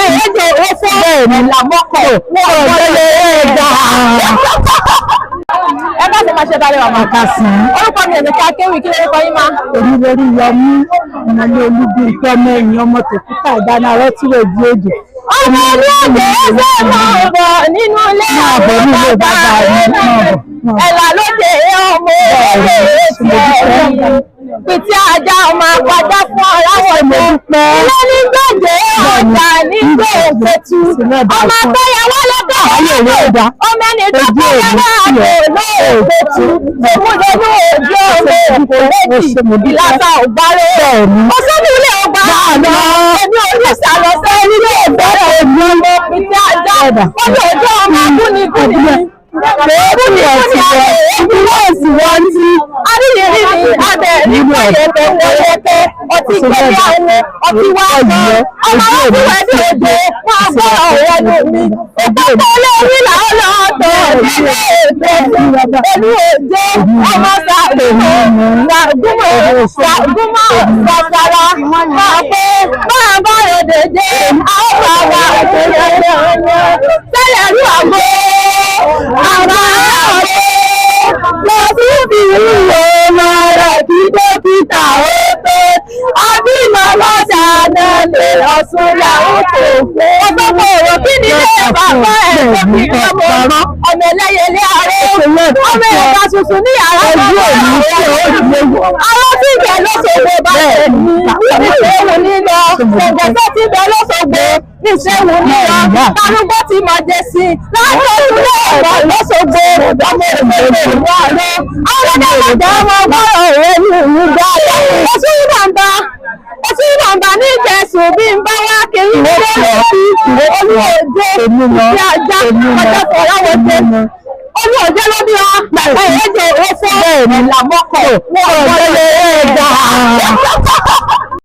Ẹ̀ẹ́dẹ̀ ó fọ́ ẹ̀là mọ́kọ̀ wọ́n gbọ́dọ̀ ẹ̀dá. Ẹ bá ṣe máa ṣe balẹ̀ wà máa. Àkàsán. Orúkọ mi Èmíkà Kéwì, kí lórúkọ yín máa? Èmi lórí yọmí ọmọlé Olúbíńpé, ọmọ ẹ̀yìn ọmọ tòkúta ìdáná arọ́tíwẹ̀ di èdè. Ọmọ olóògbé ẹsẹ̀ máa bọ̀ nínú ilé Máa bọ̀ nínú ilé bàbá mi, máa bọ̀, máa bọ̀. Ẹ̀là lóde ọmọ olóògbé ti ẹ̀yìn. Pìtì ajá ọmọ àpájá fún ọ̀làwọ̀ Mo dúpẹ́. Ilé ní gbòde, ọjà ní gbòòkòtù. Ọmọ akẹ́yàwó lọ́tọ̀ Ayé ìwé ẹ̀dá. ọmọ ẹni tó Ojú kọ́yàwó òní àpò lóòkòtù. Òmùdókòwò ojú ọmọ òkò méjì ìlàsà ògbárò. Ọ̀sán ilé ọgbà àná. Èmi ò ní sàlọ́sẹ́ nílé ìgbọ́rọ̀ ọmọ pìtì ajá. Wọ́n ní ojú ọmọ akúnikúni. Èébú ni ọtí rẹ̀, èébú náà sì wọ́n ti. Adíyẹrí ni abẹ ní pẹ̀yẹ̀pẹ̀ wọ̀yẹ̀pẹ̀. Ọtí gbẹ̀mí àwọn ọtí wá kan. Ọmọ ọtí wẹ̀ ní òde, wọ́n á gbọ́ ọ̀rọ̀ ẹnu mi. Òpópó olórí làwọn lọ́ọ̀tọ̀ nílé ètò olú òde. Ọmọ sàgúnmọ̀ sàgúnmọ̀ sàgúnmọ̀ sàsàrà. Máa pé máa bá òde dé, àwọn bàbá tẹ́lẹ̀ rú àgbo. Àbá ọ̀rẹ́ lọ sí ìlú ọmọ rẹ̀ kí dókítà ó tó. Àbímọ lọ́sàánà lè ọ̀sùn làwọn kò fún. Ọgbọ́n òrò kí ni ilé bàbá ẹ̀ tó fi ọmọ ọmọ ẹlẹ́yẹlé ààrẹ. Ọmọ ẹ̀ka tuntun ní yàrá Ojú òní tí ó ti léwu. Àwọn tí ìbẹ̀ lọ́sọ̀gbọ̀ bá tẹ̀ ní ìṣẹ́wò nílọ. Ṣọ̀gbọ̀nsẹ̀ tí ìbẹ̀ lọ́sọ̀gbọ̀ ní ìṣẹ́wò nílọ. Arúgbó ti máa jẹ sí i. Láti ọdún lọ́wọ́ lọ́sọ̀gbọ̀ ọmọ òṣèlú ìlú àárọ̀. Àwọn ọmọdé ọmọ ọgbọ́n ọ̀rẹ́ ní ìlú dáadáa. Oṣù bàbá oṣù bàbá ní ìjẹsùn bí n bá wá kiri ní olú òde ìdí ajá ọjọ́ fọláwọ́ jẹ. Olú òde ló bí wa. Ẹ̀ẹ́dẹ̀ ó fọ́ ẹ̀là mọ́kọ̀ wọ́n gbọ́dọ̀ ẹ̀dá.